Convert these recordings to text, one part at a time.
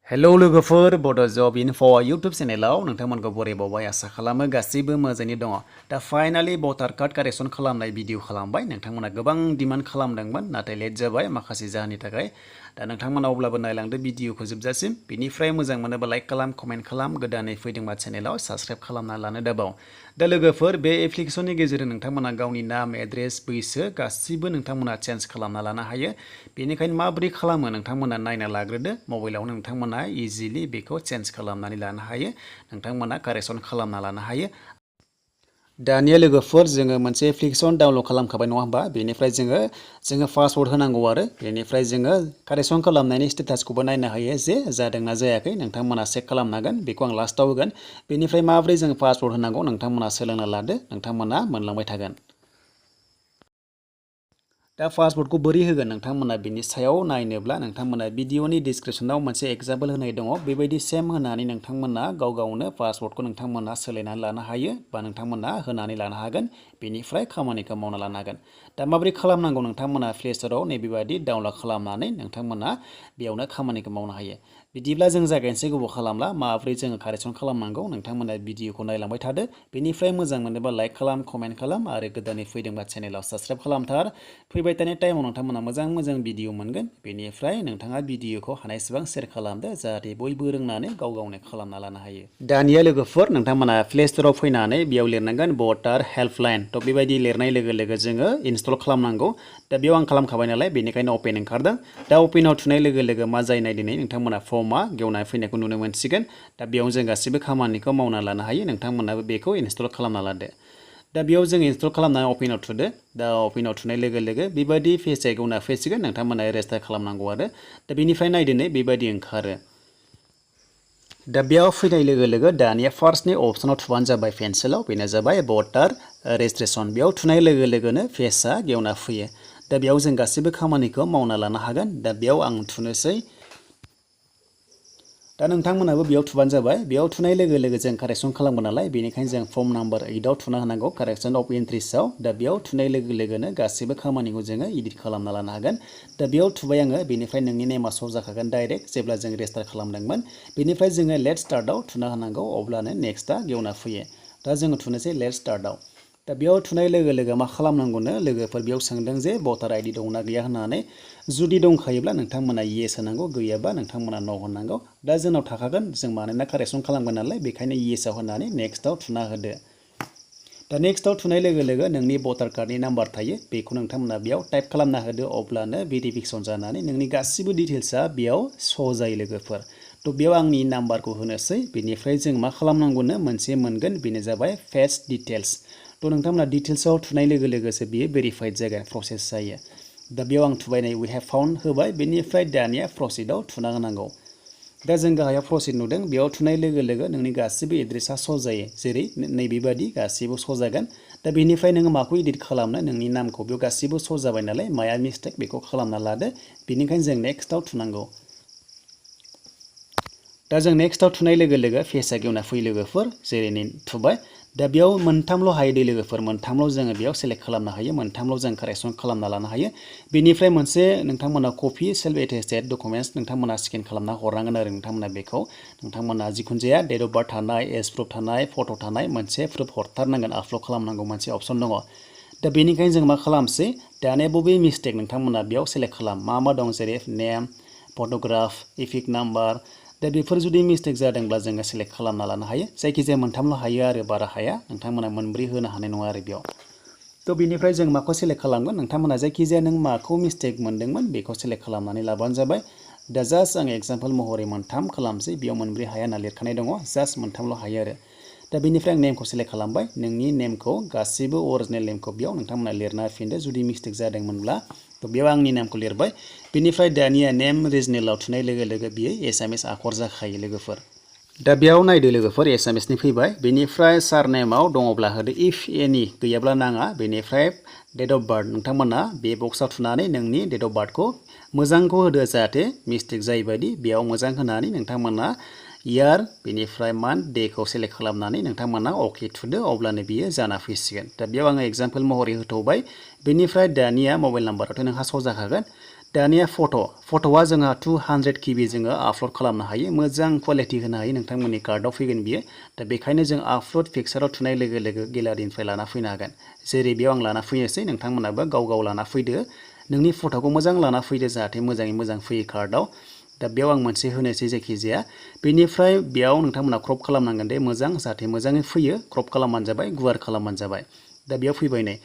Hello लोगोफोर बड' जब enough' YouTube चेनेलाव नोंथांमोनखौ बरायबावबाय आसा खालामो गासैबो मोजाङै दङ। दा फाइनालि भटार कार्ड कारेक्सन खालामनाय भिडिअ खालामबाय। नोंथांमोना गोबां डिमान्ड खालामदोंमोन नाथाय लेट जाबाय माखासे जाहोननि थाखाय। दा नोंथांमोना अब्लाबो नायलांदो भिडिअखौ जोबजासिम। बेनिफ्राय मोजां मोनोबा लाइक खालाम, कमेन्ट खालाम, गोदानै फैदोंबा चेनेलाव साबस्क्राइब खालामना लानो दाबाव। दा लोगोफोर बे एप्लिकेसननि गेजेरजों नोंथांमोना गावनि नाम, एड्रेस, बैसो गासिबो नोंथांमोना चेन्ज खालामना लानो हायो। बेनिखायनो माबोरै खालामो नोंथांमोना नायना लाग्रोदो। मबाइलावनो नोंथांमोना इजिलि बेखौ चेन्ज खालामनानै लानो हायो। नोंथांमोना कारेक्सन खालामना लानो हायो। दानिया लोगोफोर जोङो मोनसे एप्लिकेसन डाउनलड खालामखाबाय नङा होमबा? बेनिफ्राय जोङो पासवर्ड होनांगौ आरो बेनिफ्राय जोङो कारेक्सन खालामनायनि स्टेटासखौबो नायनो हायो जे जादोंना जायाखै नोंथांमोना चेक खालामनांगोन। बेखौ आं लास्टाव होगोन। बेनिफ्राय माबोरै जोङो पासवर्ड होनांगौ नोंथांमोना सोलोंना लादो, नोंथांमोना मोनलांबाय थागोन। दा पासवर्डखौ बोरै होगोन नोंथांमोना बिनि सायाव नायनोब्ला नोंथांमोना भिडिअनि डिसक्रिपसनाव मोनसे एग्जाम्पल होनाय दङ। बेबायदि सेम होनानै नोंथांमोना गाव गावनो पासवर्डखौ नोंथांमोना सोलायनानै लानो हायो बा नोंथांमोना होनानै लानो हागोन। बेनिफ्राय खामानिखौ मावना लानो हागोन। दा माबोरै खालामनांगौ नोंथांमोना प्ले स्ट'राव नैबेबायदि डाउनलड खालामनानै नोंथांमोना बेयावनो खामानिखौ मावनो हायो। बिदिब्ला जों जागायनोसै गोबाव खालामला। माबोरै जोङो कारेक्सन खालामनांगौ नोंथांमोना भिडिअखौ नायलांबाय थादो। बेनिफ्राय मोजां मोनोबा लाइक खालाम, कमेन्ट खालाम आरो गोदानै फैदोंबा चेनेलाव साबस्क्राइब खालामथार। फैबाय थानाय टाइमाव नोंथांमोना मोजां भिडिअ मोनगोन। बेनिफ्राय नोंथाङा भिडिअखौ हानायसेबां शेयार खालामदो जाहाथे बयबो रोंनानै गाव गावनो खालामना लानो हायो। दानिया लोगोफोर नोंथांमोना प्ले स्ट'राव फैनानै बेयाव लिरनांगोन भटार हेल्पलाइन। थ' बेबायदि लिरनाय लोगो लोगो जोङो इनस्टल खालामनांगौ। दा बेयाव आं खालामखाबाय नालाय बेनिखायनो अपेन ओंखारदों। दा अपेनाव थुनाय लोगो लोगो मा जायो नायदिनै नोंथांमोना फर्मआ गेवना फैनायखौ नुनो मोनसिगोन। दा बेयाव जों गासिबो खामानिखौ मावना लानो हायो। नोंथांमोनाबो बेखौ इनस्टल खालामना लादो। दा बेयाव जों इनस्टल खालामनानै अपेनाव थुदो। दा अपेनाव थुनाय लोगो लोगो बेबायदि पेजआ गेवना फैसिगोन। नोंथांमोना रेजिस्टार खालामनांगौ आरो दा बेनिफ्राय नायदिनै बेबायदि ओंखारो। दा बेयाव फैनाय लोगो लोगो दानिया फार्स्टनि अपसनाव थुबानो जाबाय पेन्सिलाव। बेनो जाबाय भटार रेजिस्ट्रेसन। बेयाव थुनाय लोगो लोगोनो पेजआ गेवना फैयो। दा बेयाव जों गासिबो खामानिखौ मावना लानो हागोन। दा बेयाव आं थुनोसै। दा नोंथांमोनाबो बेयाव थुबानो जाबाय। बेयाव थुनाय लोगो लोगो जों कारेक्सन खालामगोन नालाय बेनिखायनो जों फर्म नाम्बार 8आव थुना होनांगौ कारेक्सन अफ एन्ट्रिसआव। दा बेयाव थुनाय लोगो लोगोनो गासिबो खामानिखौ जोङो एडिट खालामना लानो हागोन। दा बेयाव थुबाय आङो। बेनिफ्राय नोंनि नेमा श' जाखागोन डाइरेक्ट जेब्ला जों रेजिस्टार खालामदोंमोन। बेनिफ्राय जोङो लेट स्टार्टआव थुना होनांगौ अब्लानो नेक्स्टआ गेवना फैयो। दा जोङो थुनोसै लेट स्टार्टआव। दा बेयाव थुनाय लोगो लोगो मा खालामनांगौनो लोगोफोर बेयाव सोंदों जे भटार आइडि दंना गैया होननानै। जुदि दंखायोब्ला नोंथांमोना येस होनांगौ, गैयाबा नोंथांमोना न' होनांगौ। दा जोंनाव थाखागोन जों मानोना कारेक्सन खालामगोन नालाय बेखायनो येसआव होनानै नेक्स्टआव थुना होदो। दा नेक्स्टआव थुनाय लोगो लोगो नोंनि भटार कार्डनि नाम्बार थायो बेखौ नोंथांमोना बेयाव टाइप खालामना होदो अब्लानो भेरिफिकेसन जानानै नोंनि गासिबो डिटेल्सआ बेयाव श' जायो लोगोफोर। थ' बेयाव आंनि नाम्बारखौ होनोसै। बेनिफ्राय जों मा खालामनांगौनो मोनसे मोनगोन बेनो जाबाय पेज डिटेल्स। थ' नोंथांमोना डिटेल्सआव थुनाय लोगो लोगोसो बियो भेरिफाइड जागोन, प्रसेस जायो। दा बेयाव आं थुबायनाय वी हेभ फाउन्ड होबाय। बेनिफ्राय दानिया प्रसिडआव थुना होनांगौ। दा जों गाहायाव प्रसिड नुदों। बेयाव थुनाय लोगो लोगो नोंनि गासिबो एड्रेसा श' जायो जेरै नैबेबादि गासिबो श' जागोन। दा बेनिफ्राय नोङो माखौ एडिट खालामनो नोंनि नामखौ बेयाव गासिबो श' जाबाय नालाय माया मिस्टेक बेखौ खालामना लादो। बेनिखायनो जों नेक्स्टआव थुनांगौ। दा जों नेक्स्टआव थुनाय लोगो लोगो पेजआ गेवना फैयो लोगोफोर जेरै थुबाय। दा बेयाव मोनथामल' हायो दै लोगोफोर, मोनथामल' जोङो बेयाव सेलेक्ट खालामनो हायो, मोनथामल' जों कारेक्सन खालामना लानो हायो। बेनिफ्राय मोनसे नोंथांमोना कपि सेल्फ एटेस्टेड डकुमेन्टस नोंथांमोना स्केन खालामना हरनांगोन आरो नोंथांमोना बेखौ। नोंथांमोना जिखुनु जाया डेट अफ बार्थ थानाय, एज प्रुफ थानाय, फट' थानाय मोनसे प्रुफ हरथारनांगोन, आपल'ड खालामनांगौ मोनसे अपसन दङ। दा बेनिखायनो जों मा खालामसै दानिया बबे मिस्टेक नोंथांमोना बेयाव सेलेक्ट खालाम। मा दं जेरै नेम, फट'ग्राफ, इपिक नाम्बार। दा बेफोर जुदि मिस्टेक जादोंब्ला जोङो सेलेक्ट खालामना लानो हायो। जायखिजाया मोनथामल' हायो आरो बारा हाया। नोंथांमोना मोनब्रै होनो हानाय नङा आरो बेयाव। थ' बेनिफ्राय जों माखौ सेलेक्ट खालामगोन नोंथांमोना जायखिजाया नों माखौ मिस्टेक मोनदोंमोन बेखौ सेलेक्ट खालामनानै लाबानो जाबाय। दा जास्ट आं एग्जाम्पल महरै मोनथाम खालामसै। बेयाव मोनब्रै हाया होनना लिरखानाय दङ, जास्ट मोनथामल' हायो आरो। दा बेनिफ्राय आं नेमखौ सेलेक्ट खालामबाय। नोंनि नेमखौ गासिबो अरिजिनेल नेमखौ बेयाव नोंथांमोना लिरना होफिनदो जुदि मिस्टेक जादोंमोनब्ला। थ' बेयाव आंनि नामखौ लिरबाय। बेनिफ्राय दानिया नेम रिजनेलाव थुनाय लोगो लोगो बियो एसामिस आखर जाखायो लोगोफोर। दा बेयाव नायदो लोगोफोर एसामिसनि फैबाय। बेनिफ्राय सारनेमाव दङब्ला होदो, इफ एनि गैयाब्ला नाङा। बेनिफ्राय डेट अफ बार्थ नोंथांमोना बे बक्सआव थुनानै नोंनि डेट अफ बार्थखौ मोजांखौ होदो जाहाथे मिस्टेक जायैबायदि। बेयाव मोजां होनानै नोंथांमोना इयार बेनिफ्राय मान्थ डेखौ सेलेक्ट खालामनानै नोंथांमोना अके थुदो अब्लानो बियो जाना फैसिगोन। दा बेयाव आङो एग्जाम्पल महरै होथ'बाय। बेनिफ्राय दानिया मबाइल नाम्बाराथ' नोंहा श' जाखागोन। दानिया फट'आ जोंहा 200 KB जोङो आपल'ड खालामनो हायो मोजां कुवालिटि होनो हायो नोंथांमोननि कार्डआव फैगोन बियो दा बेखायनो जों आपल'ड पिक्साराव थुनाय लोगो लोगो गेलारिनिफ्राय लाना फैनो हागोन जेरै बेयाव आं लाना फैनोसै नोंथांमोनाबो गाव लाना फैदो नोंनि फट'खौ मोजां लाना फैदो जाहाथे मोजाङै मोजां फैयो कार्डआव दा बेयाव आं मोनसे होनोसै जायखिजाया बेनिफ्राय बेयाव नोंथांमोना क्रप खालामनांगोन दे मोजां जाहाथे मोजाङै फैयो क्रप खालामबानो जाबाय गुवार खालामबानो जाबाय दा बेयाव फैबाय नै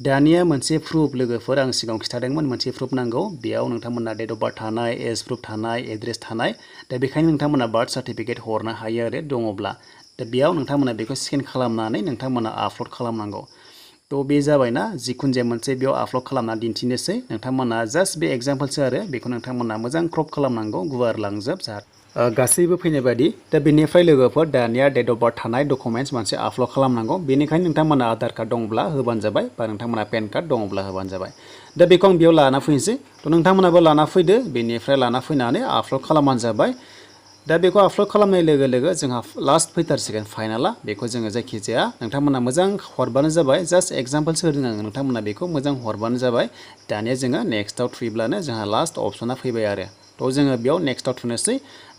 दानिया मोनसे प्रुफ लोगोफोर आं सिगाङाव खिथादोंमोन मोनसे प्रुफ नांगौ बेयाव नोंथांमोना डेट अफ बार्थ थानाय एज प्रुफ थानाय एड्रेस थानाय दा बेखायनो नोंथांमोना बार्थ सार्टिफिकेट हरनो हायो आरो दङब्ला दा बेयाव नोंथांमोना बेखौ स्केन खालामनानै नोंथांमोना आपल'ड खालामनांगौ थ' बे जाबायना जिखुनु जाया मोनसे बेयाव आपल'ड खालामना दिन्थिनोसै नोंथांमोना जास्ट बे एग्जाम्पलसो आरो बेखौ नोंथांमोना मोजां क्रप खालामनांगौ गुवार लांजोब गासैबो फैनाय बायदि दा बेनिफ्राय लोगोफोर दानिया डेट अफ बार्थ थानाय डकुमेन्ट्स मोनसे आपल'ड खालामनांगौ बेनिखायनो नोंथांमोना आधार कार्ड दंब्ला होबानो जाबाय बा नोंथांमोना पेन कार्ड दङब्ला होबानो जाबाय दा बेखौ आं बेयाव लाना फैनोसै थ' नोंथांमोनाबो लाना फैदो बेनिफ्राय लाना फैनानै आपल'ड खालामबानो जाबाय दा बेखौ आपल'ड खालामनाय लोगो लोगो जोंहा लास्ट फैथारसिगोन फाइनाला बेखौ जोङो जायखिजाया नोंथांमोना मोजां हरबानो जाबाय जास्ट एग्जाम्पलसो होदों आङो नोंथांमोना बेखौ मोजां हरबानो जाबाय दानिया जोङो नेक्स्टआव थुयोब्लानो जोंहा लास्ट अप्सना फैबाय आरो थ' जोङो बेयाव नेक्स्टआव थुनोसै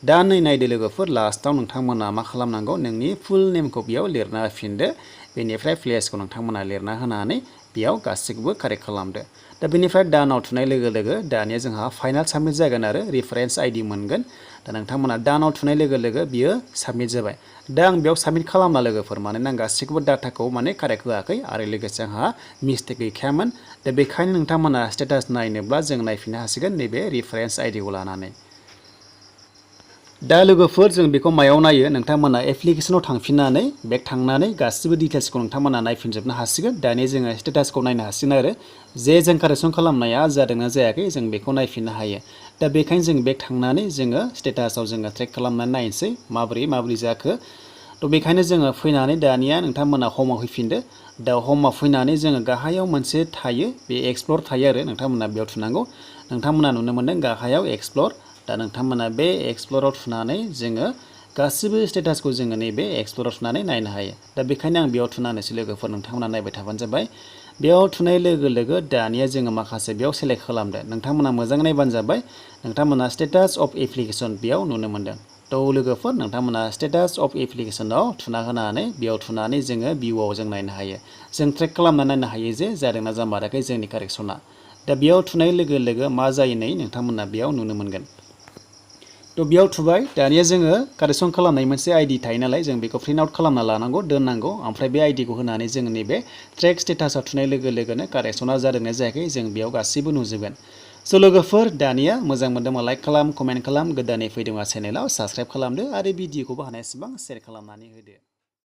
दा नै नायदो लोगोफोर लास्टआव नोंथांमोना मा खालामनांगौ नोंनि फुल नेमखौ बेयाव लिरना होफिनदो बेनिफ्राय प्लेसखौ नोंथांमोना लिरना होनानै बेयाव गासैखौबो कारेक्ट खालामदो दा बेनिफ्राय दानाव थुनाय लोगो लोगो दानिया जोंहा फाइनाल साबमिट जागोन आरो रिफारेन्स आइडि मोनगोन दा नोंथांमोना दानाव थुनाय लोगो लोगो बियो साबमिट जाबाय दा आं बेयाव साबमिट खालामना लोगोफोर मानोना आं गासैखौबो डाटाखौ माने कारेक्ट होआखै आरो लोगोसे आंहा मिस्टेक गैखायामोन दा बेखायनो नोंथांमोना स्टेटास नायनोब्ला जों नायफिननो हासिगोन नैबे रिफारेन्स आइडिखौ लानानै दा लोगोफोर जों बेखौ मायाव नायो नोंथांमोना एप्लिकेसनाव थांफिननानै बेक थांनानै गासिबो डिटेल्सखौ नोंथांमोना नायफिनजोबनो हासिगोन दानिया जोङो स्टेटासखौ नायनो हासिगोन आरो जे जों कारेक्सन खालामनाया जादोंना जायाखै जों बेखौ नायफिननो हायो दा बेखायनो जों बेक थांनानै जोङो स्टेटासाव जोङो ट्रेक खालामनानै नायनोसै माबोरै जाखो थ' बेखायनो जोङो फैनानै दानिया नोंथांमोना हमाव फैफिनदो दा हमाव फैनानै जोङो गाहायाव मोनसे थायो बे एक्सप्लर थायो आरो नोंथांमोना बेयाव थुनांगौ नोंथांमोना नुनो मोनदों गाहायाव एक्सप्लर दा नोंथांमोना बे एक्सप्लराव थुनानै जोङो गासिबो स्टेटासखौ जोङो नैबे एक्सप्लराव थुनानै नायनो हायो दा बेखायनो आं बेयाव थुनानैसो लोगोफोर नोंथांमोना नायबाय थाबानो जाबाय बेयाव थुनाय लोगो लोगो दानिया जोङो माखासे बेयाव सेलेक्ट खालामदो नोंथांमोना मोजां नायबानो जाबाय नोंथांमोना स्टेटास अफ एप्लिकेसन बेयाव नुनो मोनदों थ' लोगोफोर नोंथांमोना स्टेटास अफ एप्लिकेसनाव थुना होनानै बेयाव थुनानै जोङो भिउआव जों नायनो हायो जों ट्रेक खालामना नायनो हायो जे जादोंना जामाराखै जोंनि कारेक्सना दा बेयाव थुनाय लोगो लोगो मा जायो नै नोंथांमोना बेयाव नुनो मोनगोन थ' बेयाव थुबाय दानिया जोङो कारेक्सन खालामनाय मोनसे आइडि थायो नालाय जों बेखौ प्रिन्ट आउट खालामना लानांगौ दोननांगौ ओमफ्राय बे आइडिखौ होनानै जों नैबे ट्रेक स्टेटासाव थुनाय लोगो लोगोनो कारेक्सना जादोंना जायाखै जों बेयाव गासैबो नुजोबगोन स' लोगोफोर दानिया मोजां मोनदोंबा लाइक खालाम कमेन्ट खालाम गोदानै फैदोंबा चेनेलाव साबस्क्राइब खालामदो आरो भिडिअखौबो हानायसेबां शेयार खालामनानै होदो